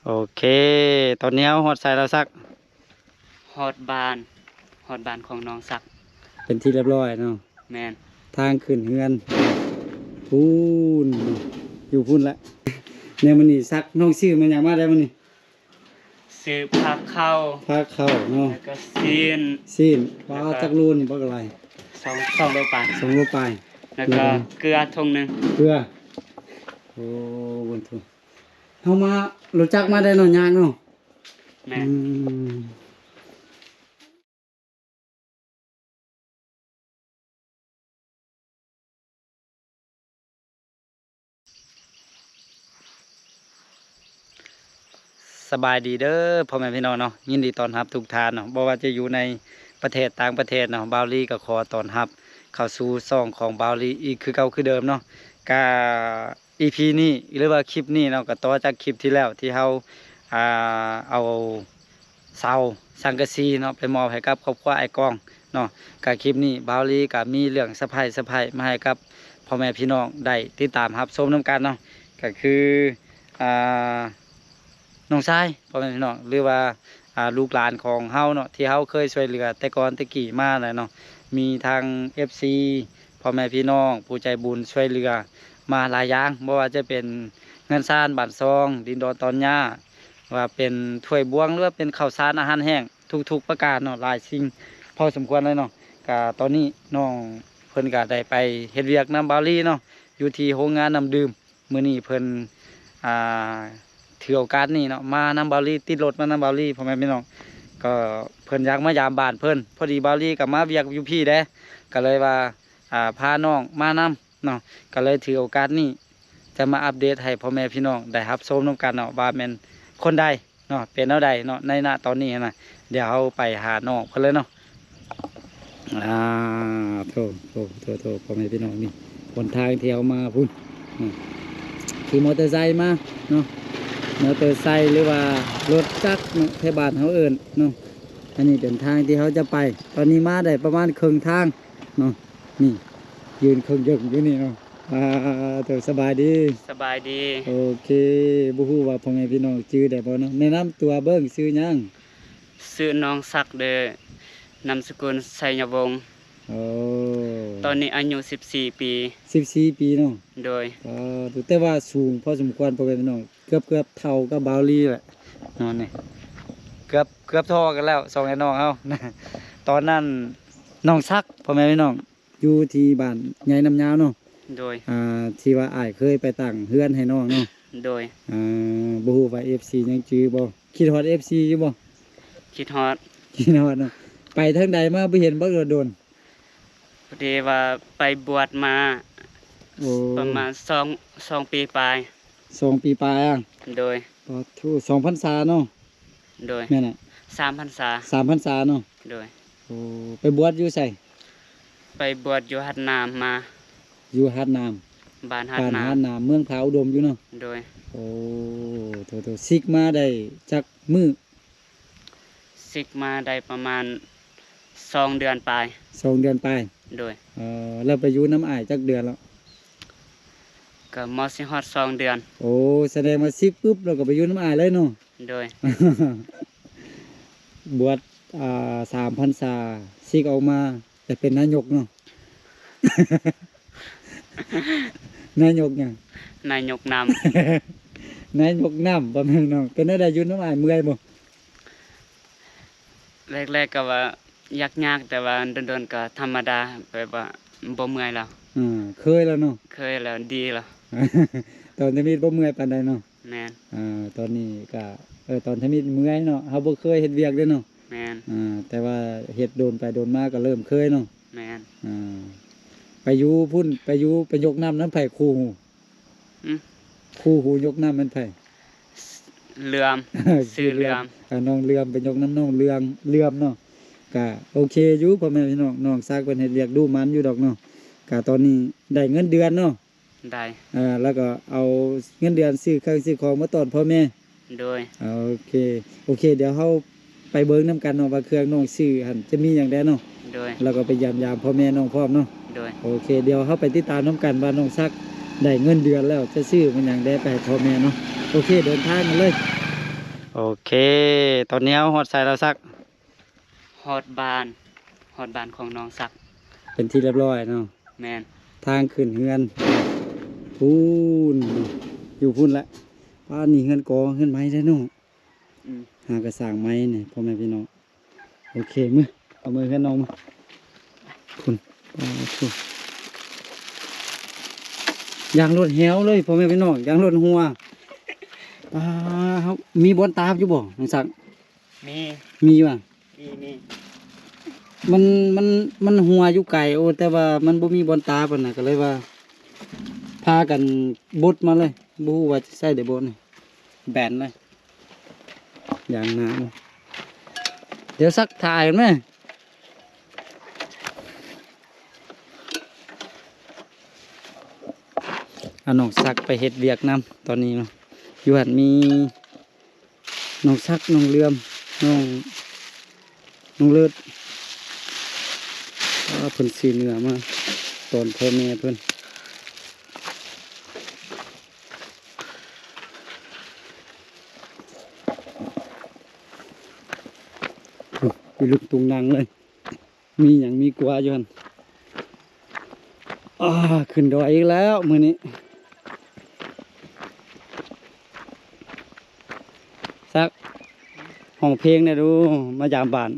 ໂອເຄ ຕອນນີ້ເຮົາຮອດໃສແລ້ວສັກ? ຮອດບ້ານ ຮອດບ້ານຂອງນ້ອງສັກ ເປັນທີ່ຮຽບຮ້ອຍເນາະ. ແມ່ນ. ທາງຂຶ້ນເຮືອນພຸ້ນ ຢູ່ພຸ້ນລະ. ໃນມື້ນີ້ສັກ ນ້ອງຊື້ແມ່ນຫຍັງມາໄດ້ມື້ນີ້? ຊື້ຜັກເຂົ້າ ຜັກເຂົ້າເນາະ ແລ້ວກໍຊີ້ນ ຊີ້ນ. ປາ ແລ້ວກໍ ຈັກໂລນີ້ ບັກຫຼາຍ? ສອງ ສອງໂລປາຍ ສອງໂລປາຍ. ແລ້ວກໍ ແລ້ວກໍ ເກືອຖົງໜຶ່ງ ເກືອ. ໂອ້ ບຸນທຸ ເຮົາມາ ລົດຈັກມາໄດ້ເນາະ ຍາກເນາະ. ແມ່ນ. ອືມ ສະບາຍດີເດີພໍ່ແມ່ພີ່ນ້ອງເນາະ, ຍິນດີຕ້ອນຮັບທຸກທ່ານເນາະ, ບໍ່ວ່າຈະຢູ່ໃນປະເທດຕ່າງປະເທດເນາະ, ບ່າວລີກໍຂໍຕ້ອນຮັບເຂົ້າສູ່ຊ່ອງຂອງບ່າວລີອີກຄືເກົ່າຄືເດີມເນາະ. ກະ ອີພີນີ້ ຫຼືວ່າຄລິບນີ້ເນາະ ກໍຕໍ່ຈາກຄລິບທີ່ແລ້ວທີ່ເຮົາ ອ່າ ເອົາເສົາສັງກະສີເນາະ ໄປມອບໃຫ້ກັບຄອບຄົວອ້າຍກອງເນາະ. ກະຄລິບນີ້ບ່າວລີກໍມີເລື່ອງເຊີໄພ ເຊີໄພມາໃຫ້ກັບພໍ່ແມ່ພີ່ນ້ອງໄດ້ຕິດຕາມຮັບຊົມນຳກັນເນາະ, ກໍຄື ອ່າ ນ້ອງຊາຍ ພໍ່ແມ່ພີ່ນ້ອງ ຫຼືວ່າ ອ່າ ລູກຫຼານຂອງເຮົາເນາະ ທີ່ເຮົາເຄີຍຊ່ວຍເຫຼືອແຕ່ກ່ອນແຕ່ກີ້ມາແຫຼະເນາະ. ມີທັງເອັຟຊີ ພໍ່ແມ່ພີ່ນ້ອງຜູ້ໃຈບຸນຊ່ວຍເຫຼືອມາຫຼາຍຢ່າງ, ບໍ່ວ່າຈະເປັນເຮືອນຊານບ້ານຊ່ອງ ດິນດອນຕອນຫຍ້າ ວ່າເປັນຖ້ວຍບວງ ຫຼືວ່າເປັນເຂົ້າສານອາຫານແຫ້ງ ທຸກໆປະການເນາະ, ຫຼາຍສິ່ງພໍສົມຄວນເລີຍເນາະ. ກະຕອນນີ້ນ້ອງເພິ່ນກະໄດ້ໄປເຮັດວຽກນຳບ່າວລີເນາະ ຢູ່ທີ່ໂຮງງານນ້ຳດື່ມ. ມື້ນີ້ເພິ່ນ ອ່າ ຖືໂອກາດນີ້ເນາະ ມານຳບ່າວລີ ຕິດລົດມານຳບ່າວລີ ພໍ່ແມ່ພີ່ນ້ອງ, ກໍເພິ່ນຢາກມາຢາມບ້ານເພິ່ນ. ພໍດີບ່າວລີກໍມາວຽກຢູ່ພີ້ເດ້ ກໍເລີຍວ່າ ອ່າ ພານ້ອງມານຳເນາະ, ກໍເລີຍຖືໂອກາດນີ້ຈະມາອັບເດດໃຫ້ພໍ່ແມ່ພີ່ນ້ອງໄດ້ຮັບຊົມນຳກັນເນາະ ວ່າແມ່ນຄົນໃດ ເນາະ ເປັນແນວໃດເນາະ ໃນນະຕອນນີ້ຫັ້ນນະ. ດຽວເຮົາໄປຫານ້ອງເພິ່ນເລີຍເນາະ. ອ່າ ໂທ້ ໂທ້ ໂທ້ ໂທ້ ພໍ່ແມ່ພີ່ນ້ອງ ນີ້ຫົນທາງທີ່ເຮົາມາພຸ້ນ ອືມ ຂີ່ມໍເຕີໄຊມາເນາະ, ມໍເຕີໄຊ ຫຼືວ່າລົດຈັກເນາະ ແຖວບ້ານເຮົາເອີ້ນເນາະ. ອັນນີ້ເປັນທາງທີ່ເຮົາຈະໄປ, ຕອນນີ້ມາໄດ້ປະມານເຄິ່ງທາງເນາະ. ນີ້ ຢືນເຄິ່ງເຢິງຢູ່ນີ້ເນາະ. ອ່າ ໂຕ ສະບາຍດີ. ສະບາຍດີ. ໂອເຄ ບໍ່ຮູ້ວ່າພໍ່ແມ່ພີ່ນ້ອງຈື່ໄດ້ບໍ່ເນາະ? ແນະນຳຕົວເບິ່ງ ຊື່ຫຍັງ? ຊື່ນ້ອງສັກເດີ ນາມສະກຸນໄຊຍະວົງ. ໂອ້ ຕອນນີ້ອາຍຸສິບສີ່ປີ. ສິບສີ່ປີເນາະ? ໂດຍ. ອໍ ແຕ່ວ່າສູງພໍສົມຄວນ ພໍ່ແມ່ພີ່ນ້ອງ, ເກືອບ ເກືອບເທົ່າກັບບ່າວລີແຫຼະເນາະ. ນີ້ເກືອບ ເກືອບທໍ່ກັນແລ້ວ ສອງອ້າຍນ້ອງເຮົາ. ຕອນນັ້ນນ້ອງສັກ ພໍ່ແມ່ພີ່ນ້ອງ ຢູ່ທີ່ບ້ານໃຫຍ່ນ້ຳຍາວເນາະ. ໂດຍ. ອ່າ ທີ່ວ່າອ້າຍເຄີຍໄປຕັ້ງເຮືອນໃຫ້ນ້ອງເນາະ. ໂດຍ. ອ່າ ບໍ່ຮູ້ວ່າເອັຟຊີຍັງຈື່ບໍ່? ຄິດຮອດເອັຟຊີຢູ່ບໍ່? ຄິດຮອດ. ຄິດຮອດເນາະ. ໄປທາງໃດມາບໍ່ເຫັນບັກດົນ? ພໍດີວ່າໄປບວດມາ. ໂອ້ ປະມານສອງ ສອງປີປາຍ. ສອງປີປາຍອະ? ໂດຍ. ປາໂທ້ ສອງພັນສາເນາະ? ໂດຍ. ແມ່ນແຫຼະ ສາມພັນສາ. ສາມພັນສາເນາະ? ໂດຍ. ໂອ້ ໄປບວດຢູ່ໃສ? ໄປບວດຢູ່ຫາດນ້ຳມາ. ຢູ່ຫາດນ້ຳ ບ້ານຫາດນ້ຳ ບ້ານຫາດນ້ຳ ເມືອງຜາອຸດົມຢູ່ເນາະ? ໂດຍ. ໂອ້ ໂທ້ໆ ສິກມາໄດ້ຈັກມື້? ສິກມາໄດ້ປະມານສອງເດືອນປາຍ. ສອງເດືອນປາຍ? ໂດຍ. ເອີ ແລ້ວໄປຢູ່ນຳອ້າຍຈັກເດືອນແລ້ວ? ກໍມາຊິຮອດສອງເດືອນ. ໂອ້ ສະແດງວ່າສິກປຶບ ແລ້ວກໍໄປຢູ່ນຳອ້າຍເລີຍເນາະ? ໂດຍ. ບວດ ອ່າ ສາມພັນສາ ສິກອອກມາ ແຕ່ເປັນນາຍົກເນາະ. ນາຍົກຫຍັງ? ນາຍົກນ້ຳ. ນາຍົກນ້ຳ ພໍ່ແມ່ນ້ອງ. ເປັນແນວໃດ ຢູ່ນຳອ້າຍເມື່ອຍບໍ່? ແລກໆກໍວ່າຍາກໆ ແຕ່ວ່າດົນໆກໍທຳມະດາ ແບບວ່າບໍ່ເມື່ອຍແລ້ວ. ເອີ ເຄີຍແລ້ວເນາະ? ເຄີຍແລ້ວ ດີແລ້ວ. ຕອນທຳອິດບໍ່ເມື່ອຍປານໃດເນາະ? ແມ່ນ. ເອີ ຕອນນີ້ກະ ເອີ ຕອນທຳອິດເມື່ອຍເນາະ ເຮົາບໍ່ເຄີຍເຮັດວຽກເດ້ເນາະ. ແມ່ນ. ເອີ ແຕ່ວ່າເຮັດດົນໄປດົນມາກໍເລີ່ມເຄີຍເນາະ. ແມ່ນ. ເອີ ໄປຢູ່ພຸ້ນ ໄປຢູ່ ໄປຍົກນ້ຳນຳໃຜ ຄູ່ຫູ? ອືມ ຄູ່ຫູຍົກນ້ຳແມ່ນໃຜ? ເຫຼືອມ. ຊື່ເຫຼືອມ. ເອີ ນ້ອງເຫຼືອມ ໄປຍົກນ້ຳນ້ອງເຫຼືອງ ເຫຼືອມເນາະ. ກະໂອເຄຢູ່ ພໍ່ແມ່ພີ່ນ້ອງ ນ້ອງສັກເພິ່ນເຮັດວຽກດຸໝັ່ນຢູ່ດອກເນາະ. ກະຕອນນີ້ໄດ້ເງິນເດືອນເນາະ. ໄດ້. ເອີ ແລ້ວກໍເອົາເງິນເດືອນຊື້ເຄື່ອງຊື້ຂອງມາຕ້ອນພໍ່ແມ່. ໂດຍ. ໂອເຄ ໂອເຄ ດຽວເຮົາໄປເບິ່ງນຳກັນເນາະ ວ່າເຄື່ອງນ້ອງຊື້ຫັ້ນຈະມີຫຍັງແດ່ເນາະ. ໂດຍ. ແລ້ວກໍໄປຢ້ຽມຢາມພໍ່ແມ່ນ້ອງພ້ອມເນາະ. ໂດຍ. ໂອເຄ ດຽວເຮົາໄປຕິດຕາມນຳກັນວ່ານ້ອງສັກໄດ້ເງິນເດືອນແລ້ວຈະຊື້ແມ່ນຫຍັງແດ່ໄປໃຫ້ພໍ່ແມ່ເນາະ. ໂອເຄ ເດີນທາງກັນເລີຍ. ໂອເຄ ຕອນນີ້ເຮົາຮອດໃສແລ້ວສັກ? ຮອດບ້ານ ຮອດບ້ານຂອງນ້ອງສັກ ເປັນທີ່ຮຽບຮ້ອຍເນາະ. ແມ່ນ. ທາງຂຶ້ນເຮືອນພຸ້ນ ຢູ່ພຸ້ນລະ. ປ້າ ນີ້ເຮືອນກອ ເຮືອນໄມ້ແທ້ເນາະ. ອືມ ຫາກະສ້າງໃໝ່ນີ້ ພໍ່ແມ່ພີ່ນ້ອງ. ໂອເຄ ມື້ ເອົາມືເຮືອນນ້ອງມາ ພຸ້ນ ປາດໂທ້ ຢາງລົດແຮ້ວເລີຍ ພໍ່ແມ່ພີ່ນ້ອງ ຢາງລົດຮົ່ວ. ປາດ ເຮົາມີບ່ອນຕາບຢູ່ບໍ່ ນ້ອງສັກ? ມີ ມີວ່າ ມີ ມີ ມັນ ມັນ ມັນຮົ່ວຢູ່ໄກ ໂອ້ ແຕ່ວ່າມັນບໍ່ມີບ່ອນຕາປານນັ້ນ ກໍເລີຍວ່າ ພາກັນບົດມາເລີຍ ບໍ່ຮູ້ວ່າຊິໃຊ້ໄດ້ບໍ່ນີ້ ແບນເລີຍ ຢ່າງໜາ. ດຽວສັກຖ່າຍກັນແມ ເອົານ້ອງສັກໄປເຮັດວຽກນຳຕອນນີ້ເນາະ. ຢູ່ຫັ້ນມີ ນ້ອງສັກ ນ້ອງເຫຼືອມ ນ້ອງ ນ້ອງເລີດ. ອ້າ ເພິ່ນຊື້ເນື້ອມາຕອນພໍ່ແມ່ເພິ່ນ. ຢູ່ລຶກຕຸງນັງເລີຍ. ມີຫຍັງມີກວາຢູ່ຫັ້ນ. ອ້າ ຂຶ້ນດອຍອີກແລ້ວມື້ນີ້. ສັກ ຮ້ອງເພງແດ່ດູ ມາຢາມບ້ານ.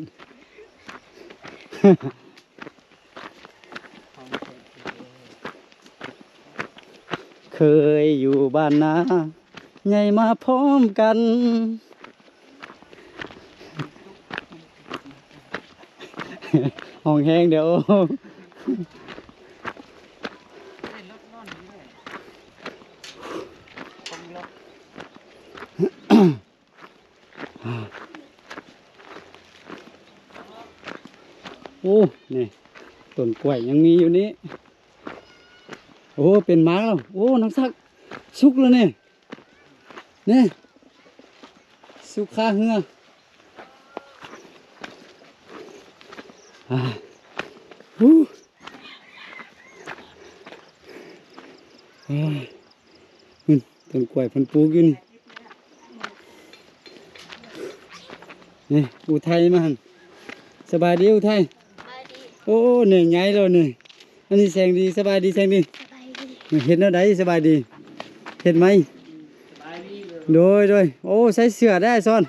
ເຄີຍຢູ່ບ້ານນາ ໃຫຍ່ມາພ້ອມກັນ. ຮ້ອງແຮງເດີ້. ໂອ້ ນີ້ ຕົ້ນກ້ວຍຍັງມີຢູ່ນີ້. ໂອ້ ເປັນໝາກແລ້ວ. ໂອ້ ນ້ອງສັກ ສຸກແລ້ວນີ້. ນີ້ ສຸກຄາເຮືອ. ອາ ຫູ ອາ ອືມ ຕົ້ນກ້ວຍເພິ່ນປູກຢູ່ນີ້. ນີ້ ອຸໄທມາຫັ້ນ. ສະບາຍດີອຸໄທ. ສະບາຍດີ. ໂອ້ ແໜ້ໃຫຍ່ແລ້ວນີ້. ອັນນີ້ແສງດີ. ສະບາຍດີແສງດີ. ສະບາຍດີ. ເຮັດແນວໃດສະບາຍດີ? ເຮັດໄໝ? ສະບາຍດີ. ໂດຍ ໂດຍ. ໂອ້ ໃສ່ເສື້ອໄດ້ ອ້າຍສອນ.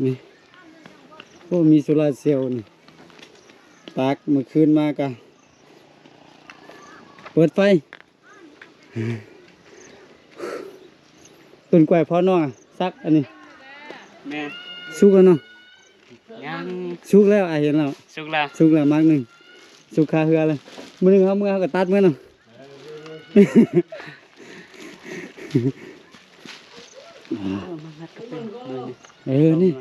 ນີ້ ໂອ້ ມີໂຊລາເຊວນີ້ ຕາກມື້ຄືນມາກະເປີດໄຟ. ຕົ້ນກ້ວຍພໍ່ນ້ອງ ສັກ ອັນນີ້. ແມ່ນ. ສຸກແລ້ວເນາະ? ຍັງ. ສຸກແລ້ວ ອ້າຍເຫັນແລ້ວ. ສຸກແລ້ວ ສຸກແລ້ວໝາກໜຶ່ງ ສຸກຄາເຮືອເລີຍ. ມື້ໜຶ່ງເຮົາເມືອເຮົາກໍຕັດເມືອເນາະ. ເອີ ນີ້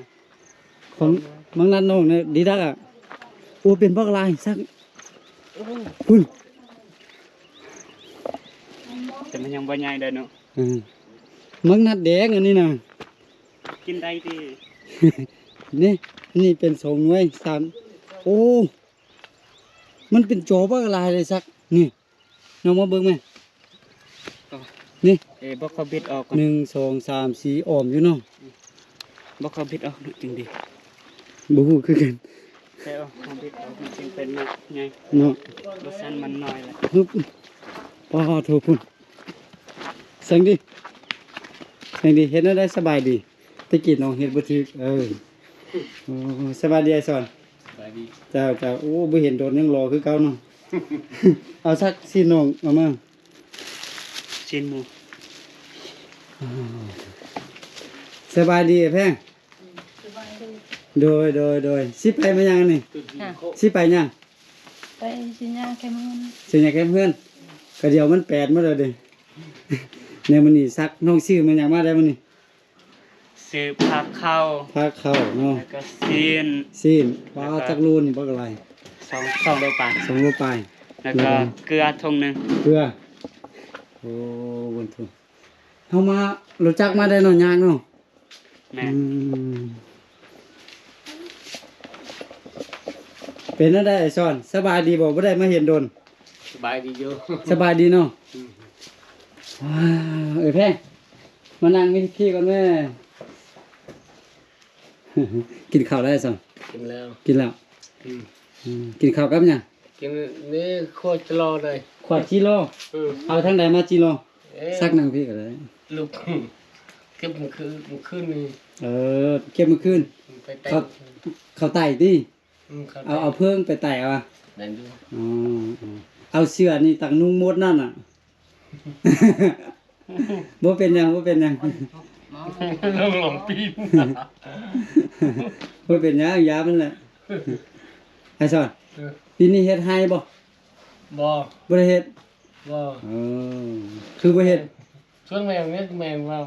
ຂອງໝາກນັດນ້ອງນີ້ ດີດັກອະ. ໂອ້ ເປັນບັກຫຼາຍ ສັກ ພຸ້ນ. ແຕ່ມັນຍັງບໍ່ໃຫຍ່ໄດ໋ເນາະ. ເອີ ໝາກນັດແດງອັນນີ້ນະ ກິນໄດ້ຕິ? ນີ້ ອັນນີ້ເປັນສອງໜ່ວຍ ສາມ ໂອ້ ມັນເປັນຈໍບັກຫຼາຍເລີຍ ສັກ ນີ້. ນ້ອງມາເບິ່ງແມ. ນີ້ ເອີ ບໍ່ເຂົ້າບິດອອກກ່ອນ. ໜຶ່ງ ສອງ ສາມ ສີ່ ອ້ອມຢູ່ເນາະ. ບໍ່ເຂົ້າບິດອອກເນາະ ຈຶ່ງດີ. ບໍ່ຮູ້ຄືກັນ. ແຕ່ວ່າເຮົາບິດອອກມັນຈຶ່ງເປັນໝາກໃຫຍ່ເນາະ. ບໍ່ຊັ້ນມັນນ້ອຍລະ. ຮຶບ ປາໂທ້ ພຸ້ນ. ແສງດີ ແສງດີ ເຮັດແນວໃດ? ສະບາຍດີ. ແຕ່ກີ້ນ້ອງເຮັດບໍ່ຖືກ. ເອີ ໂອ້ ສະບາຍດີອ້າຍສອນ. ສະບາຍດີ. ເຈົ້າ ເຈົ້າ. ໂອ້ ບໍ່ເຫັນດົນ ຍັງຫຼໍ່ຄືເກົ່າເນາະ. ເອົາສັກຊີ້ນນ້ອງເອົາມາ. ຊີ້ນໝູ. ສະບາຍດີອ້າຍແພງ. ສະບາຍດີ. ໂດຍ ໂດຍ ໂດຍ. ຊິໄປມາຫຍັງນີ້? ຮະ? ຊິໄປຫຍັງ? ໄປຊື້ຫຍ້າແຄມເຮືອນ. ຊື້ຫຍ້າແຄມເຮືອນ. ກະດຽວມັນແປດໝົດແລ້ວເດ້. ໃນມື້ນີ້ສັກ ນ້ອງຊື້ມາຫຍັງມາໄດ້ມື້ນີ້? ຊື້ພາເຂົ້າ ພາເຂົ້າເນາະ ແລ້ວກໍຊີ້ນ ຊີ້ນ. ປາ ແລ້ວກໍ ຈັກໂລນີ້ ບັກຫຼາຍ? ສອງ ສອງໂລປາຍ ສອງໂລປາຍ. ແລ້ວກໍເກືອຖົງໜຶ່ງ ເກືອ. ໂອ້ ບຸນທຸ ເຮົາມາລົດຈັກມາໄດ້ເນາະ ຍາກເນາະ. ແມ່ນ. ອືມ ເປັນແນວໃດອ້າຍສອນ ສະບາຍດີບໍ່? ບໍ່ໄດ້ມາເຫັນດົນ. ສະບາຍດີຢູ່. ສະບາຍດີເນາະ. ອືມ ອ້າວ ເອີຍແພງ ມານັ່ງຢູ່ພີ້ກ່ອນແມ້. ກິນເຂົ້າແລ້ວຊັ້ນ? ກິນແລ້ວ. ກິນແລ້ວ? ອືມ. ອືມ ກິນເຂົ້າກັບຫຍັງ? ກິນນີ້ຂົ້ວຈີ່ລໍໄດ໋. ຂົ້ວຈີ່ລໍ? ອືມ. ເອົາທາງໃດມາຈີ່ລໍ? ເອີ ສັກນັ່ງພີ້ກໍໄດ້. ລູກເກັບມື້ຄືນ ມື້ຄືນນີ້. ເອີ ເກັບມື້ຄືນ. ໄປໄຕ່ ເຂົ້າ ເຂົ້າໄຕ່ຕິ? ອືມ ເຂົ້າໄຕ່. ເອົາ ເອົາເພີງໄປໄຕ່ເອົາ. ແມ່ນຢູ່. ອໍ ເອົາເສື້ອນີ້ຕັ້ງນຸ່ງໝົດນັ້ນນະ. ບໍ່ເປັນຫຍັງ ບໍ່ເປັນຫຍັງ ລອງ ລອງປີນ. ບໍ່ເປັນຫຍັງ ຢາມັນແຫຼະ. ອ້າຍສອນ ເອີ ປີນີ້ເຮັດໄຮ່ບໍ່? ບໍ່ ບໍ່ໄດ້ເຮັດ. ບໍ່. ເອີ ຄືບໍ່ເຮັດ? ສ່ວນແມ່ເຮັດ ແມ່ເວົ້າ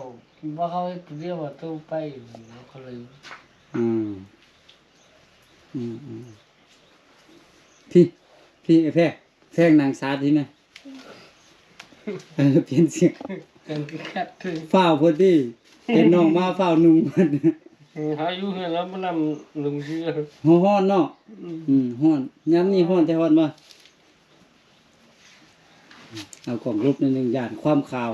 ວ່າເຂົາເຮັດຜູ້ດຽວ ວ່າໂຕໄປ ເຂົາເລີຍ. ອືມ ອືມໆ ພີ້ ພີ້ ໄອ້ແພງ ແພງນັ່ງສາດພີ້ແມ. ເອີ ປ່ຽນສຽງ ເປັນຄືກັດຄື ຟ້າວໂພດຕິ ເຫັນນ້ອງມາຟ້າວນຸ່ງ. ເອີ ຫາຢູ່ເຮືອນລະມານຳນຸ່ງເສື້ອ. ຮ້ອນເນາະ. ອືມ ອືມ ຮ້ອນ ຍາມນີ້ຮ້ອນແທ້ ຮ້ອນບໍ່? ເອົາກ້ອງຫຼົບໜ້ອຍໜຶ່ງ ຢ້ານຄວາມຂາວ.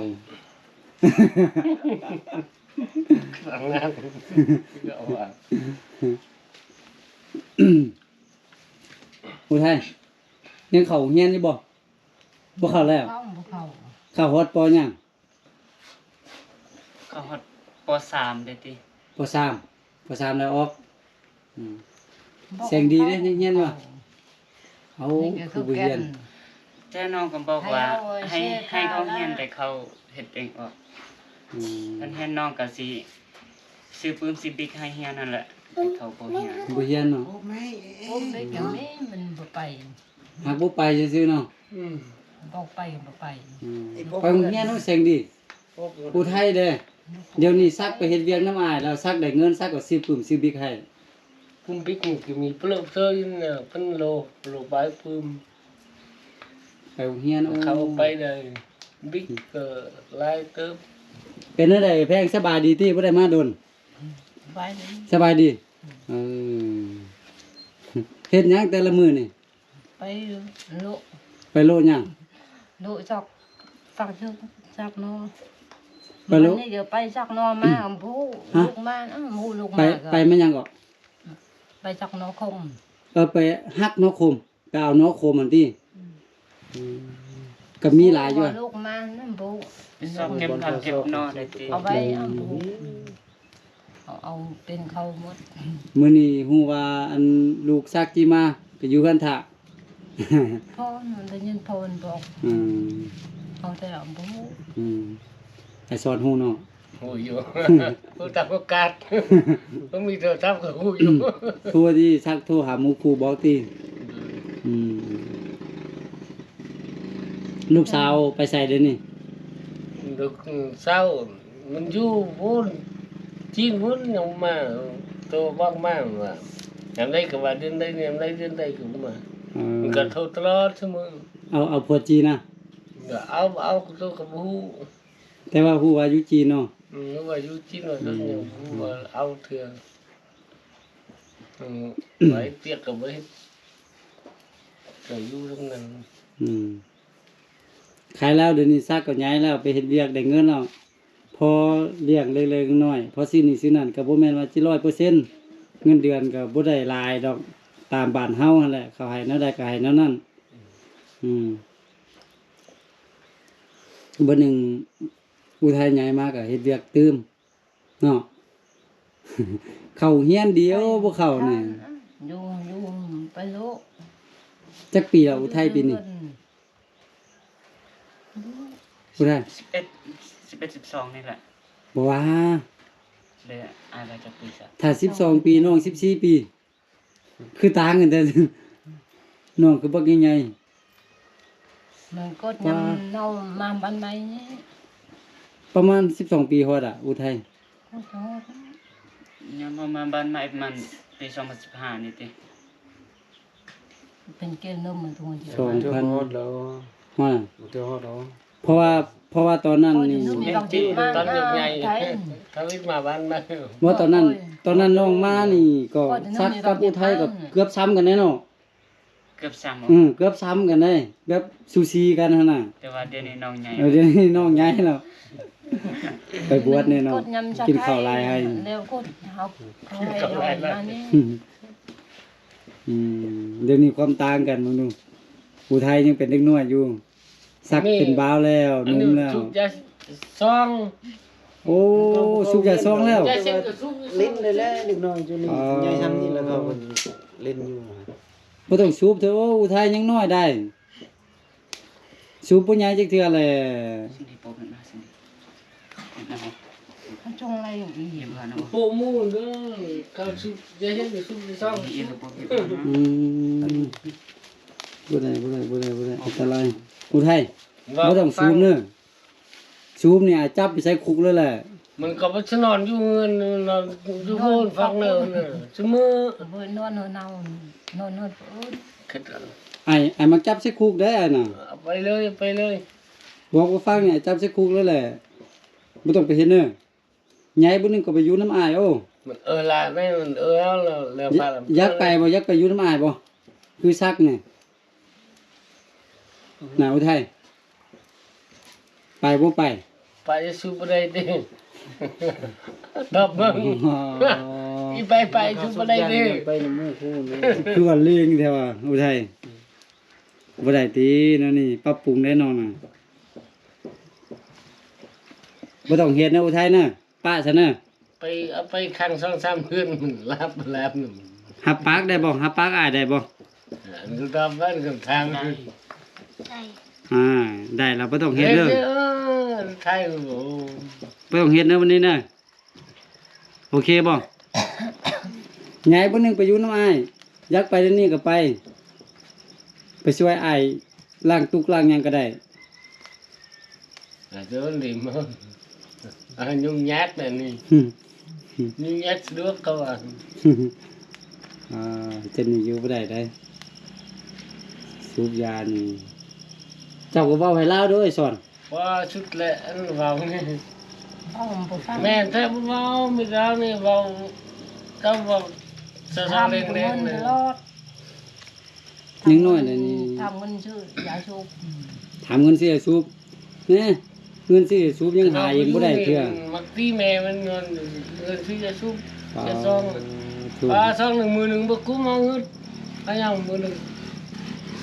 ອຸໄທ ຍັງເຂົ້າໂຮງຮຽນຢູ່ບໍ່? ບໍ່ເຂົ້າແລ້ວ? ເຂົ້າ ບໍ່ເຂົ້າ. ເຂົ້າຮອດ ປໍ ຫຍັງ? ເຂົ້າຮອດ ປໍ ສາມ ເດ້ຕິ. ປໍ ສາມ ປໍ ສາມ ແລ້ວອອກ. ອືມ ບໍ່ ແສງດີເດ້ ຍັງຮຽນຢູ່. ເອົາ ຄືບໍ່ຮຽນ? ແຕ່ນ້ອງກໍບອກວ່າ ໃຫ້ ໃຫ້ເຂົາຮຽນ ແຕ່ເຂົາເຮັດເອງອອກ. ອືມ ຄັນຮຽນ ນ້ອງກໍຊິຊື້ປືນຊື້ບິກໃຫ້ຮຽນຫັ້ນແຫຼະ ແຕ່ເຂົາບໍ່ຮຽນ. ບໍ່ຮຽນເນາະ. ໂອ້ ແມ່ ໂອ້ ແມ່ ມັນບໍ່ໄປ. ຫາກບໍ່ໄປຊື່ໆເນາະ. ອືມ ບໍ່ໄປ ບໍ່ໄປ. ອືມ ໄປໂຮງຮຽນເນາະ ແສງດີ. ອຸໄທເດ້ ດຽວນີ້ສັກໄປເຮັດວຽກນຳອ້າຍແລ້ວ ສັກໄດ້ເງິນ ສັກກໍຊື້ປຶ້ມຊື້ບິກໃຫ້. ປຶ້ມບິກນີ້ກໍມີປະໂລກເຊີຍນະ ເປັນໂລ ໂລປາຍປຶ້ມ. ໄປໂຮງຮຽນ ເຂົ້າໄປໄດ້ ບິກກໍຫຼາຍເຕີບ. ເປັນແນວໃດແພງ ສະບາຍດີຕິ? ບໍ່ໄດ້ມາດົນ. ສະບາຍດີ ສະບາຍດີ. ເອີ ເຮັດຫຍັງແຕ່ລະມື້ນີ້? ໄປໂລະ ໄປໂລະຫຍັງ? ໂລະຈັກ ຈັກ ຈັກໜໍ່. ໄປໂລະ ມື້ນີ້ກໍໄປຈັກໜໍ່ມາ. ອືມ ບໍ່ຮູ້ ຮະ? ລູກມາ ເອົ້າ ບໍ່ຮູ້ລູກມາ. ໄປມາຫຍັງເກາະ? ໄປຈັກໜໍ່ຂົມ. ເອີ ໄປຫັກໜໍ່ຂົມ ໄປເອົາໜໍ່ຂົມຫັ້ນຕິ? ອືມ ອືມ ກໍມີຫຼາຍຢູ່. ລູກມານຳບໍ່ ຊອກເກັບຜັກເກັບໜໍ່ໄດ້ຕິ? ເອົາໄວ້ ເອົາ ເອົາ ເອົາເປັນເຂົ້າໝົດ. ມື້ນີ້ຮູ້ວ່າ ອັນ ລູກສັກຈີ່ມາ ໄປຢູ່ເຮືອນຖ້າ. ພໍ່ນ ໄດ້ຍິນພໍ່ນບອກ. ອືມ ເອົາແຕ່ບໍ່ຮູ້. ອືມ ໄອ້ສອນຮູ້ເນາະ? ຮູ້ຢູ່ ຮູ້ຕາມໂອກາດ ບໍ່ມີໂທລະສັບກໍຮູ້ຢູ່. ອືມ ໂທຕິ ສັກໂທຫາໝູ່ຄູ່ບອກຕິ. ອືມ ອືມ ລູກສາວໄປໃສດຽວນີ້? ລູກສາວ ມັນຢູ່ພຸ້ນ ຈີນພຸ້ນ ຍັງມາ ໂທບອກມາວ່າ ຍາມໃດກໍວ່າເດືອນໃດ ຍາມໃດເດືອນໃດກໍມາ. ເອີ ມັນກໍໂທຕະຫຼອດຊຸມື້. ເອົາ ເອົາຜົວຈີນນະ? ກໍເອົາ ເອົາ ໂຕກໍບໍ່ຮູ້ ແຕ່ວ່າຮູ້ວ່າຢູ່ຈີນເນາະ. ອືມ ຮູ້ວ່າຢູ່ຈີນວ່າ ອືມ ຍັງບໍ່ຮູ້ວ່າເອົາເທື່ອ. ອືມ ໄປວຽກກໍບໍ່ເຮັດ ກໍຢູ່ນຳນັ້ນ. ອືມ ຂາຍແລ້ວ ດຽວນີ້ສັກກໍໃຫຍ່ແລ້ວ ໄປເຮັດວຽກໄດ້ເງິນແລ້ວ ພໍລ້ຽງເລັກໆນ້ອຍໆ ພໍຊື້ນີ້ຊື້ນັ້ນ ກໍບໍ່ແມ່ນວ່າຊິຮ້ອຍເປີເຊັນ ເງິນເດືອນກໍບໍ່ໄດ້ຫຼາຍດອກ ຕາມບ້ານເຮົາຫັ້ນແຫຼະ ເຂົາໃຫ້ແນວໃດກໍໃຫ້ແນວນັ້ນ. ອືມ ເບີໜຶ່ງ ອຸໄທໃຫຍ່ມາກໍເຮັດວຽກຕື່ມ ເນາະ ເຂົ້າຮຽນດຽວບໍ່ເຂົ້ານີ້. ຢູ່ ຢູ່ໄປໂລະ. ຈັກປີແລ້ວອຸໄທປີນີ້? ຜູ້ໃດ? ສິບເອັດ ສິບເອັດ ສິບສອງນີ້ແຫຼະ. ບໍ່ວ່າ ເດ້ ອ້າຍວ່າຈັກປີຊະ? ຖ້າສິບສອງປີ ນ້ອງສິບສີ່ປີ. ຄືຕ່າງກັນແທ້ ນ້ອງຄືບັກໃຫຍ່ໆ. ມັນກໍຍັງ ວ່າ ເຮົາມາບ້ານໃໝ່ນີ້ ປະມານສິບສອງປີຮອດອະ ອຸໄທ. ຮອດ ຮອດ ຍາມເຮົາມາບ້ານໃໝ່ ປະມານປີສອງພັນສິບຫ້ານີ້ຕິ ເປັນແກ້ວນົມມັນຕົງດຽວ ສອງພັນ ຮອດແລ້ວ ຮອດ ຮອດແລ້ວ. ເພາະວ່າ ເພາະວ່າຕອນນັ້ນນີ້ ຕອນໃຫຍ່ ທຳອິດມາບ້ານໃໝ່ ບໍ່ ຕອນນັ້ນ ຕອນນັ້ນນ້ອງມານີ້ກໍສັກກັບອຸໄທກໍເກືອບຊ່ຳກັນແດ່ເນາະ. ກັບຊ້ຳ ອືມ ເກືອບຊ້ຳກັນເດ້ ແບບສູສີກັນຫັ້ນນະ. ແຕ່ວ່າດຽວນີ້ນ້ອງໃຫຍ່ ເອີ ດຽວນີ້ນ້ອງໃຫຍ່ແລ້ວ ໄປບວດແນ່ເນາະ ກິນເຂົ້າຫຼາຍໃຫ້ ແລ້ວກໍເຮົາ ເຮົາໃຫ້ນ້ອງມານີ້ ອືມ ດຽວນີ້ຄວາມຕ່າງກັນ ເບິ່ງດູ ຜູ້ໄທຍັງເປັນເດັກນ້ອຍຢູ່ ສັກເປັນບ່າວແລ້ວ ໜຸ່ມແລ້ວ ສູບຢາຊອງ. ໂອ້ ສູບຢາຊອງແລ້ວ ຢາເສັ້ນກໍສູບ ຫຼິ້ນໄດ້ແລ້ວ ເດັກນ້ອຍຢູ່ນີ້ ອໍ ໃຫຍ່ຊ່ຳນີ້ແລ້ວ ເຂົາກໍຫຼິ້ນຢູ່. ບໍ່ຕ້ອງສູບເທື່ອ ໂອ້ ຜູ້ໄທຍັງນ້ອຍໄດ໋ ສູບບໍ່ໃຫຍ່ຈັກເທື່ອແຫຼະ. ມັນຈົ່ງໄລ່ອີກ ໂປະໝູ່ເດີ ເຂົາສູບຢາເສັ້ນກໍສູບຢາຊອງ. ອືມ ບໍ່ໄດ້ ບໍ່ໄດ້ ບໍ່ໄດ້ ບໍ່ໄດ້ ອັນຕະລາຍ. ຜູ້ໄທ ບໍ່ຕ້ອງສູບເດີ ສູບນີ້ອາດຈັບໄປໃສ່ຄຸກເລີຍແຫຼະ. ມັນກໍບໍ່ສະໜອນຢູ່ເຮືອນ ນອນຢູ່ໂພນຟັງເນີນ ຊຸມື້ ເພິ່ນນອນເຮືອນເຮົາ ນອນເຮືອນເພິ່ນ ອ້າຍ ອ້າຍມັກຈັບໃສ່ຄຸກໄດ໋ ອ້າຍນະ. ເອົາໄປເລີຍ ເອົາໄປເລີຍ ບອກວ່າຟັງນີ້ ຈັບໃສ່ຄຸກເລີຍແຫຼະ ບໍ່ຕ້ອງໄປເຮັດເນີ. ໃຫຍ່ຜູ້ໜຶ່ງກໍໄປຢູ່ນຳອ້າຍ. ໂອ້ ມັນເອີລະ ມັນເອີລະ ຢາກໄປບໍ່? ຢາກໄປຢູ່ນຳອ້າຍບໍ່? ຄືສັກນີ້ ໜາວໄທ ໄປບໍ່ໄປ? ໄປ ສູ້ບໍ່ໄດ້ຕິ ຕອບເບິ່ງ. ອີ ໄປ ໄປ ສູ້ບໍ່ໄດ້ຕິ ໄປນຳໝູ່ຄູ່ນີ້. ຄືວ່າເລັ່ງແທ້ວ່າ ອຸໄທ ບໍ່ໄດ້ຕິ ແນວນີ້ປັບປຸງໄດ້ນ້ອງນະ. ບໍ່ຕ້ອງເຮັດນະ ອຸໄທນະ ປະຊະເນີ. ໄປ ເອົາໄປຂັງສອງສາມເດືອນ ມັນລາບ ລາບ. ຮັບປາກໄດ້ບໍ່? ຮັບປາກອ້າຍໄດ້ບໍ່? ອັນກໍຕອບມັນກໍຖາມ ໄດ້ ອ່າ ໄດ້ແລ້ວ ບໍ່ຕ້ອງເຮັດເດີ ເອີ ໄທ ໂອ້ ບໍ່ຕ້ອງເຮັດເດີ ວັນນີ້ເດີ. ໂອເຄບໍ່? ຍາຍຜູ້ໜຶ່ງໄປຢູ່ນຳອ້າຍ ຢາກໄປດຽວນີ້ກໍໄປ ໄປຊ່ວຍອ້າຍລ້າງຕຸກລ້າງຫຍັງກໍໄດ້. ອາ ໂດນດີມາ ອາ ຫຍຸ້ງຍາກແນວນີ້ ຫຍຸ້ງຍາກສະດວກເຂົາວ່າ. ອ່າ ເຈົ້ານີ້ຢູ່ບໍ່ໄດ້ເດ້ ສູບຢານີ້. ເຈົ້າກໍເວົ້າໃຫ້ລາວເດີ ອ້າຍສອນ. ວ່າສຸດແຫຼະ ອັນເວົ້ານີ້ ເວົ້າບໍ່ຟັງ ແມ່ນແທ້ ບໍ່ເວົ້າ ມີແຕ່ເຮົານີ້ເວົ້າ ເຈົ້າເວົ້າສະສະເລັງໆ ຕະຫຼອດ. ຍັງນ້ອຍແຫຼະນີ້ ຖາມເງິນຊື້ຢາສູບ ຖາມເງິນຊື້ຢາສູບ ແນ່ ເງິນຊື້ຢາສູບຍັງຫາເອງບໍ່ໄດ້ເທື່ອ. ມັກຕີແມ່ມັນເງິນ ເງິນຊື້ຢາສູບ ຢາຊອງ ປາຊອງໜຶ່ງ ມື້ໜຶ່ງບໍ່ກຸ້ມເອົາເງິນ ອາ ຫຍັງມື້ໜຶ່ງ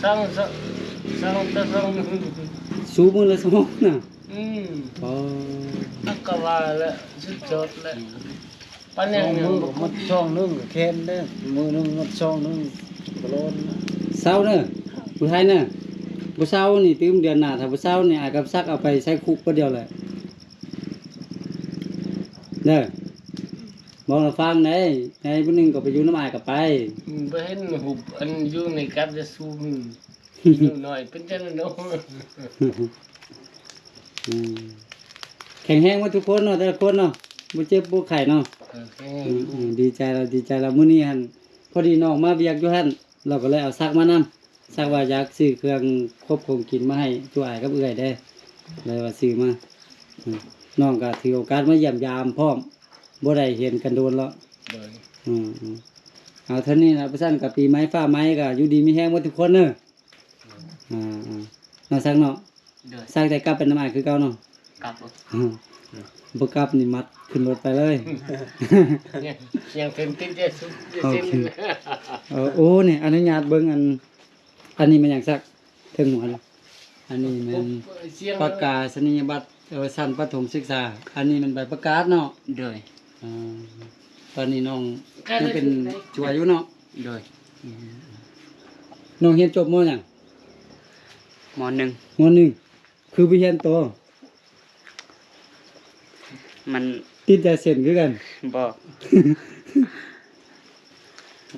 ຊອງ ຊອງ ຊອງ ຊອງໜຶ່ງ ສູບມື້ລະຊອງນະ. ອືມ ປາ ມັນກໍວ່າແຫຼະ ສຸດຍອດແຫຼະ. ປານນັ້ນ ມື້ໝົດຊອງໜຶ່ງກໍແຄ້ນເດ້ ມື້ໜຶ່ງໝົດຊອງໜຶ່ງກໍໂລນ. ເຊົາເນີ ຜູ້ໄທເນີ ບໍ່ເຊົານີ້ຕື່ມເດືອນໜ້າ ຖ້າບໍ່ເຊົານີ້ ອ້າຍກັບສັກເອົາໄປໃສ່ຄຸກຄົນດຽວແຫຼະເດີ. ບອກໃຫ້ຟັງໄດ໋ ໃນຜູ້ໜຶ່ງກໍໄປຢູ່ນຳອ້າຍກໍໄປ. ອືມ ບໍ່ເຫັນຮູບອັນຢູ່ໃນກັບຈະຊູມ ໜ້ອຍເປັນຈັ່ງນັ້ນເນາະ. ອືມ ແຂງແຮງໝົດທຸກຄົນເນາະ ແຕ່ລະຄົນເນາະ ບໍ່ເຈັບບໍ່ໄຂ້ເນາະ. ເອີ ແຂງແຮງ ອືມ ອືມ ດີໃຈລະ ດີໃຈລະ. ມື້ນີ້ຫັ້ນ ພໍດີນ້ອງມາວຽກຢູ່ຫັ້ນ ລາວກໍເລີຍເອົາສັກມານຳ ສັກວ່າຢາກຊື້ເຄື່ອງຄົບຂອງກິນມາໃຫ້ຈຸອ້າຍກັບເອື້ອຍເດ້ ເລີຍວ່າຊື້ມາ. ອືມ ນ້ອງກໍຖືໂອກາດມາຢ້ຽມຢາມພ້ອມ ບໍ່ໄດ້ເຫັນກັນໂດນແລ້ວ. ໂດຍ ອືມ ອືມ ເອົາເທົ່ານີ້ລະ ປະຊັ້ນກໍປີໃໝ່ຟ້າໃໝ່ ກໍຢູ່ດີມີແຮງໝົດທຸກຄົນເດີ. ອ່າ ອ່າ ເນາະ ສັກເນາະ. ໂດຍ ສັກໄດ້ກັບໄປນຳອ້າຍຄືເກົ່າເນາະ? ກັບ ບໍ່ກັບນີ້ມັດຂຶ້ນລົດໄປເລີຍ. ຍັງ ຍັງເປັນຕິດເດ ສຸດເດ ໂອເຄ ເອີ ໂອ້ ນີ້ອະນຸຍາດເບິ່ງ ອັນ ອັນນີ້ແມ່ນຫຍັງສັກ ເທິງຫົວນີ້? ອັນນີ້ແມ່ນປະກາສະນີຍະບັດ ເອີ ຊັ້ນປະຖົມສຶກສາ. ອັນນີ້ແມ່ນໃບປະກາດເນາະ? ໂດຍ ອ່າ ຕອນນີ້ນ້ອງຍັງເປັນຈົວຢູ່ເນາະ? ໂດຍ ອືມ ນ້ອງຮຽນຈົບ ມໍ ຫຍັງ? ມໍໜຶ່ງ ມໍໜຶ່ງ ຄືບໍ່ຮຽນຕໍ່? ມັນ ຕິດຢາເສັ້ນຄືກັນ? ບໍ່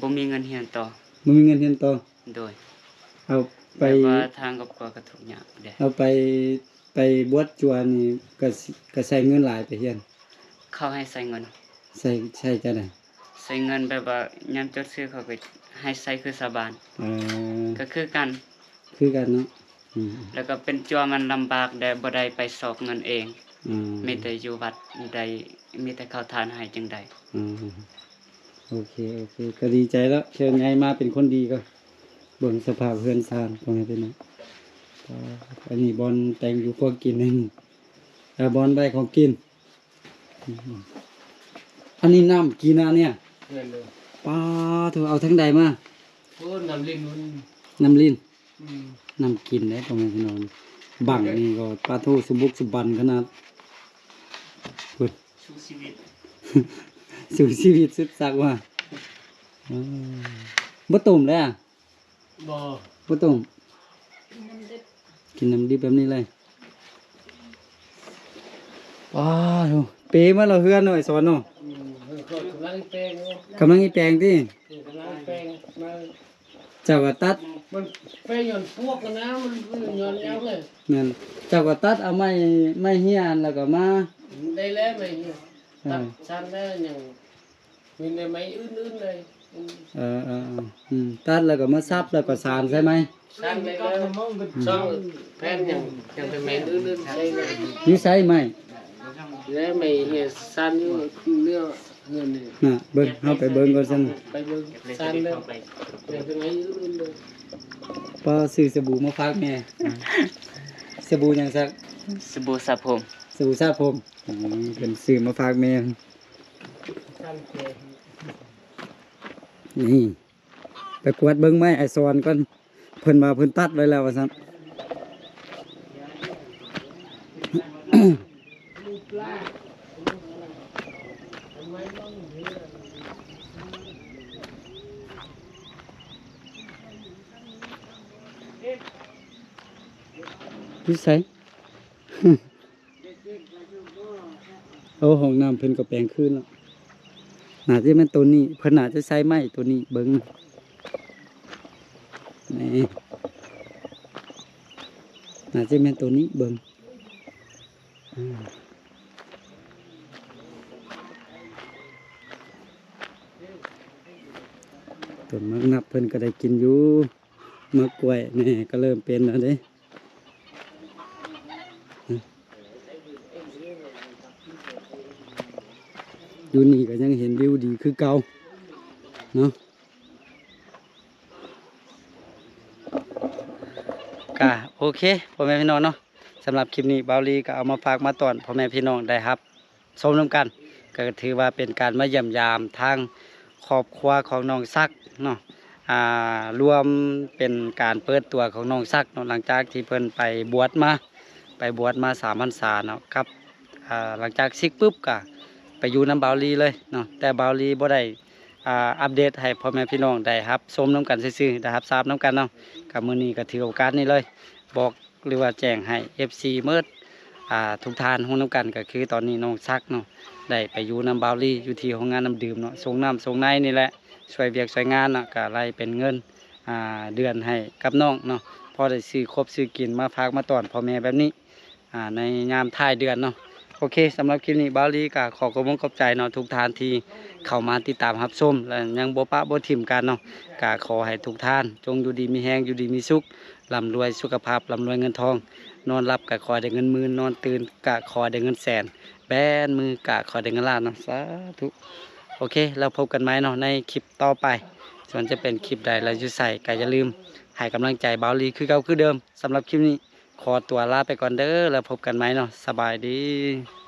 ບໍ່ມີເງິນຮຽນຕໍ່. ບໍ່ມີເງິນຮຽນຕໍ່? ໂດຍ ເອົາໄປ ແບບວ່າທາງຄອບຄົວກໍທຸກຍາກເດ້. ເອົາໄປ ໄປບວດຈົວນີ້ກໍ ກໍໃຊ້ເງິນຫຼາຍໄປຮຽນ? ເຂົາໃຫ້ໃຊ້ເງິນ. ໃຊ້ ໃຊ້ຈັ່ງໃດ? ໃຊ້ເງິນແບບວ່າຍາມຈົດຊື່ເຂົາກໍໃຫ້ໃຊ້ຄືຊາວບ້ານ. ເອີ ກໍຄືກັນ ຄືກັນເນາະ. ອືມ ແລ້ວກໍເປັນຈົວມັນລຳບາກແດ່ ບໍ່ໄດ້ໄປຊອກເງິນເອງ. ອືມ ມີແຕ່ຢູ່ວັດໄດ້ ມີແຕ່ເຂົ້າທານໃຫ້ຈຶ່ງໄດ້. ອືມ ໂອເຄ ໂອເຄ ກໍດີໃຈແລ້ວ ເທື່ອໃຫຍ່ມາເປັນຄົນດີກໍ ເບິ່ງສະພາບເຮືອນຊານ ພໍ່ແມ່ພີ່ນ້ອງ. ອັນນີ້ບ່ອນແຕ່ງຢູ່ຄົວກິນເອງ ເອີ ບ່ອນໄວ້ຂອງກິນ. ອັນນີ້ນ້ຳກິນນະເນຍ. ແມ່ນເລີຍ. ປາໂທ້ ເອົາທາງໃດມາ? ໂອ້ ນ້ຳລິນພຸ້ນ. ນ້ຳລິນ. ອືມ ນ້ຳກິນເດ້ ພໍ່ແມ່ພີ່ນ້ອງ. ບັ້ງນີ້ກໍ ປາໂທ້ ສະບຸກສະບັນຂະໜາດ. ເບິ່ງ ສູ້ຊີວິດ ສູ້ຊີວິດສຸດສັກວ່າ. ເອີ ບໍ່ຕົ້ມແລ້ວ? ບໍ່ ບໍ່ຕົ້ມ. ກິນນ້ຳດິບ ກິນນ້ຳດິບແບບນີ້ເລີຍ. ປາໂທ້ ເປມາແລ້ວເຮືອນນ້ອງໄອສອນເນາະ. ອືມ ເພິ່ນກໍກຳລັງແປງຢູ່. ກຳລັງອີແປງຕິ? ເອີ ກຳລັງແປງມາ. ເຈົ້າກໍຕັດ ມັນແປງຍ້ອນປວກນະ ມັນ ມັນຍ້ອນຫຍັງເລີຍ. ແມ່ນ. ເຈົ້າກໍຕັດເອົາໄມ້ ໄມ້ເຮ້ຍ ແລ້ວກໍມາ ໄດ້ແລ້ວໄມ້ເຮ້ຍ. ເອີ ຕັດຊັ້ນແລ້ວ ຍັງມີແຕ່ໄມ້ອື່ນໆເລີຍ. ອືມ ເອີໆໆ ອືມ ຕັດແລ້ວກໍມາສັບ ແລ້ວກໍສານໃສ່ໄມ້. ສານໄປແລ້ວ ສອງແຜ່ນ ຍັງ ຍັງແຕ່ໄມ້ອື່ນໆໃສ່ເລີຍ. ຢູ່ໃສໄມ້? ແລ້ວໄມ້ເຮັດສານຢູ່ເນື້ອເຮືອນນີ້ນະ. ເບິ່ງ ເຮົາໄປເບິ່ງກ່ອນຊັ້ນ. ໄປເບິ່ງສານແລ້ວ ຍັງແຕ່ໄມ້ອື່ນໆເລີຍ. ປ້າ ຊື້ສະບູມາຝາກແມ່. ສະບູຫຍັງຊັກ? ສະບູສະຜົມ. ສະບູສະຜົມ. ອືມ ເພິ່ນຊື້ມາຝາກແມ່. ນີ້ ໄປກວດເບິ່ງໄມ້ໄອສອນກ່ອນ ເພິ່ນວ່າເພິ່ນຕັດໄວ້ແລ້ວວ່າຊັ້ນ. ຢູ່ໃສ? ໂອ້ ຫ້ອງນ້ຳເພິ່ນກໍແປງຄືນແລ້ວ. ໜ້າຈະແມ່ນໂຕນີ້ ເພິ່ນໜ້າຈະໃຊ້ໄມ້ໂຕນີ້ເບິ່ງ. ນີ້ ໜ້າຈະແມ່ນໂຕນີ້ເບິ່ງ. ອາ ຕົ້ນໝາກນັບເພິ່ນກໍໄດ້ກິນຢູ່. ໝາກກ້ວຍນີ້ກໍເລີ່ມເປັນແລ້ວເດ້. ຢູ່ນີ້ກໍຍັງເຫັນວິວດີຄືເກົ່າເນາະ. ກະໂອເຄ ພໍ່ແມ່ພີ່ນ້ອງເນາະ, ສຳລັບຄລິບນີ້ ບ່າວລີກໍເອົາມາຝາກມາຕ້ອນພໍ່ແມ່ພີ່ນ້ອງໄດ້ຮັບ ຊົມນຳກັນ ກໍຖືວ່າເປັນການມາຢ້ຽມຢາມທາງຄອບຄົວຂອງນ້ອງສັກເນາະ, ອ່າ ລວມເປັນການເປີດຕົວຂອງນ້ອງສັກເນາະ ຫຼັງຈາກທີ່ເພິ່ນໄປບວດມາ ໄປບວດມາສາມພັນສາເນາະ ກັບ ອ່າ ຫຼັງຈາກສິກປຶບກໍໄປຢູ່ນຳບ່າວລີເລີຍເນາະ, ແຕ່ບ່າວລີບໍ່ໄດ້ ອ່າ ອັບເດດໃຫ້ພໍ່ແມ່ພີ່ນ້ອງໄດ້ຮັບຊົມນຳກັນຊື່ໆ ໄດ້ຮັບຊາບນຳກັນເນາະ, ກໍມື້ນີ້ກໍຖືໂອກາດນີ້ເລີຍ ບອກ ຫຼືວ່າແຈ້ງໃຫ້ເອັຟຊີໝົດ ອ່າ ທຸກທ່ານຮູ້ນຳກັນ ກໍຄືຕອນນີ້ນ້ອງສັກເນາະ ໄດ້ໄປຢູ່ນຳບ່າວລີ ຢູ່ທີ່ໂຮງງານນ້ຳດື່ມເນາະ, ສົ່ງນ້ຳສົ່ງໃນນີ້ແຫຼະ ຊ່ວຍວຽກຊ່ວຍງານເນາະ, ກໍໄລ່ເປັນເງິນ ອ່າ ເດືອນໃຫ້ກັບນ້ອງເນາະ, ພໍໄດ້ຊື້ຄົບຊື້ກິນມາຝາກມາຕ້ອນພໍ່ແມ່ແບບນີ້ ອ່າ ໃນຍາມທ້າຍເດືອນເນາະ. ໂອເຄ ສຳລັບຄລິບນີ້ ບ່າວລີກໍຂໍຂອບອົກຂອບໃຈເນາະ ທຸກທ່ານທີ່ເຂົ້າມາຕິດຕາມຮັບຊົມ ແລະ ຍັງບໍ່ປະບໍ່ຖິ້ມກັນເນາະ, ກໍຂໍໃຫ້ທຸກທ່ານຈົ່ງຢູ່ດີມີແຮງ ຢູ່ດີມີສຸກ ລ່ຳລວຍສຸຂະພາບ ລ່ຳລວຍເງິນທອງ, ນອນຫຼັບກໍຂໍໃຫ້ໄດ້ເງິນໝື່ນ ນອນຕື່ນກໍຂໍໃຫ້ໄດ້ເງິນແສນ, ແບນມືກໍຂໍໃຫ້ໄດ້ເງິນລ້ານເນາະ, ສາທຸ. ໂອເຄ ແລ້ວພົບກັນໃໝ່ເນາະ ໃນຄລິບຕໍ່ໄປ, ສ່ວນຈະເປັນຄລິບໃດ ແລະ ຢູ່ໃສ ກໍຢ່າລືມໃຫ້ກຳລັງໃຈບ່າວລີຄືເກົ່າຄືເດີມ. ສຳລັບຄລິບນີ້ ຂໍຕົວລາໄປກ່ອນເດີ ແລ້ວພົບກັນໃໝ່ເນາະ, ສະບາຍດີ.